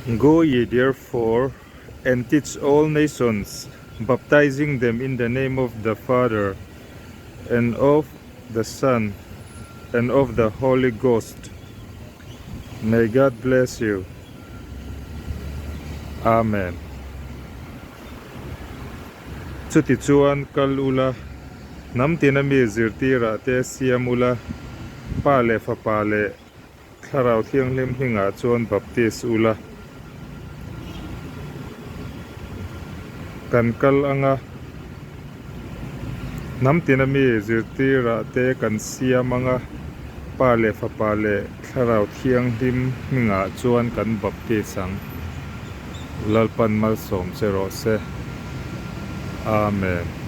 Go ye therefore and teach all nations, baptizing them in the name of the Father and of the Son and of the Holy Ghost. May God bless you. Amen. Chutichuan kal ula, hnam tina mi zirtirah te siam ula, Pa leh Fapa leh Thlarau Thianghlim hmingah chuan baptis ula. Kan kal anga hnam tina mi zirtirah te kan siam anga Pa leh Fapa leh Thlarau Thianghlim hmingah chuan kan baptis ang. Lalpan malsawm che rawh se. Amen.